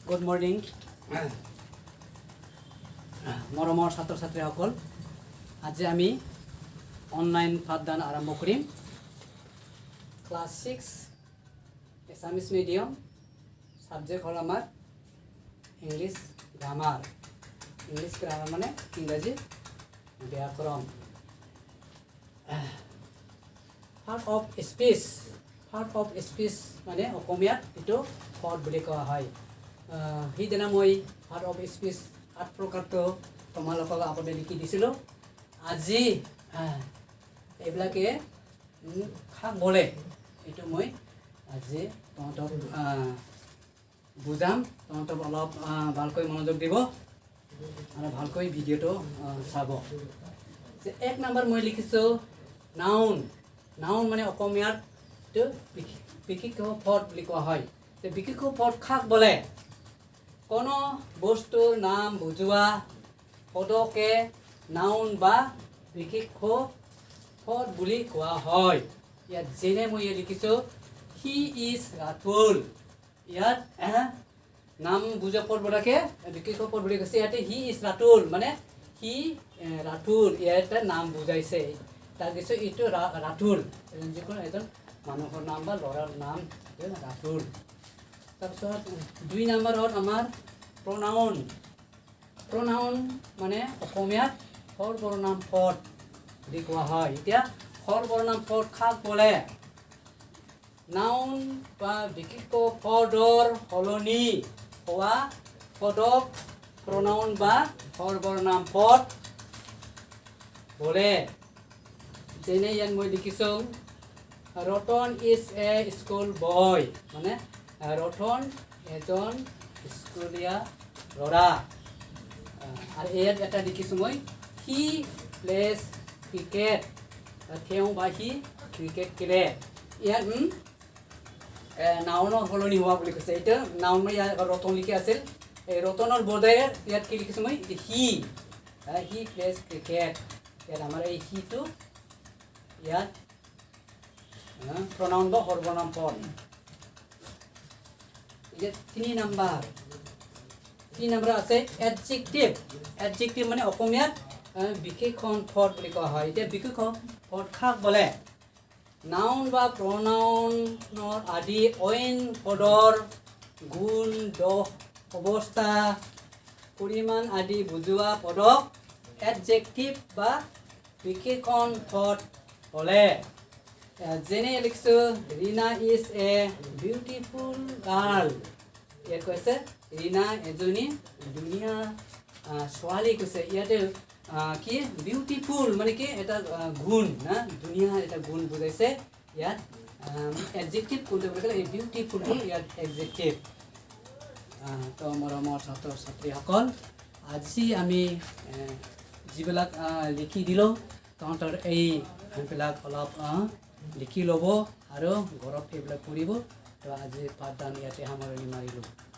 Good morning, মৰমৰ ছাত্ৰ ছাত্ৰীসকল। আজি আমি অনলাইন পাঠদান আৰম্ভ কৰিম। Class 6, Assamese medium, subject হ'ল আমাৰ ইংলিছ গ্ৰামাৰ। ইংলিছ গ্ৰামাৰ মানে ইংৰাজী ব্যাকৰণ। Part of speech. Part of speech মানে অসমীয়াত এইটো পদ বুলি কোৱা হয়। সিদিনা মই পাৰ্ট অফ স্পীচ আঠ প্ৰকাৰটো তোমালোকক আগতে লিখি দিছিলোঁ। আজি এইবিলাকে কাক বোলে, এইটো মই আজি তহঁতক বুজাম। তহঁতক অলপ ভালকৈ মনোযোগ দিব আৰু ভালকৈ ভিডিঅ'টো চাব। যে এক নম্বৰ মই লিখিছোঁ নাউন। নাউন মানে অসমীয়াত এইটো বিশেষ্য পদ বুলি কোৱা হয়। যে বিশেষ্য পদ কাক বোলে? কোনো বস্তুৰ নাম বুজোৱা পদকে নাউন বা বিশেষ্য পদ বুলি কোৱা হয়। ইয়াত যেনে মই ইয়াত লিখিছোঁ, "He is Ratul." ইয়াত নাম বুজোৱা পদবিলাকে বিশেষ্য পদ বুলি কৈছে। ইয়াতে "He is Ratul" মানে সি ৰাতুল, ইয়াত এটা নাম বুজাইছে। তাৰপিছত এইটো ৰাতুল এজন যিকোনো এজন মানুহৰ নাম বা ল'ৰাৰ নাম এইটো ৰাতুল। তাৰপিছত দুই নম্বৰত আমাৰ প্ৰনাউন। প্ৰনাউন মানে অসমীয়াত সৰ্বনাম পদ বুলি কোৱা হয়। এতিয়া সৰ্বনাম পদ কাক বোলে? নাউন বা বিশেষ্য পদৰ সলনি হোৱা পদক প্ৰনাউন বা সৰ্বনাম পদ বোলে। যেনে ইয়াত মই লিখিছোঁ, "Ratan is a school boy" মানে ৰতন এজন স্কুলীয়া ল'ৰা। আৰু ইয়াত এটা লিখিছোঁ মই, "He plays cricket." তেওঁ বা সি ক্ৰিকেট খেলে। ইয়াত নাউনৰ সলনি হোৱা বুলি কৈছে। এতিয়া নাউন মানে ইয়াত ৰতন লিখি আছিল। এই ৰতনৰ বদলে ইয়াত কি লিখিছোঁ মই? He plays cricket. ইয়াত আমাৰ এই সিটো ইয়াত প্ৰনাউন বা সৰ্বনাম পদ। এতিয়া তিনি নম্বৰ আছে এডজেক্টিভ। এডজেক্টিভ মানে অসমীয়াত বিশেষণ পদ বুলি কোৱা হয়। এতিয়া বিশেষণ পদ কাক বোলে? নাউন বা প্ৰনাউনৰ আদি অইন পদৰ গুণ, দোষ, অৱস্থা, পৰিমাণ আদি বুজোৱা পদক এডজেক্টিভ বা বিশেষণ পদ বোলে। যেনে লিখিছোঁ, "Rina is a beautiful girl." ইয়াত কৈছে ৰীণা এজনী ধুনীয়া ছোৱালী কৈছে। ইয়াতে কি বিউটিফুল মানে কি এটা গুণ না, ধুনীয়া এটা গুণ বুজাইছে। ইয়াত এডজেক্টিভ কোনটো বুলি ক'লে এই বিউটিফুলটো ইয়াত এডজেক্টিভ। তো মৰমৰ ছাত্ৰ ছাত্ৰীসকল, আজি আমি যিবিলাক লিখি দিলোঁ, তহঁতৰ এইবিলাক অলপ লিখি ল'ব আৰু ঘৰত এইবিলাক কৰিব। তো আজি পাঠদান ইয়াতে সামৰণি মাৰিলোঁ।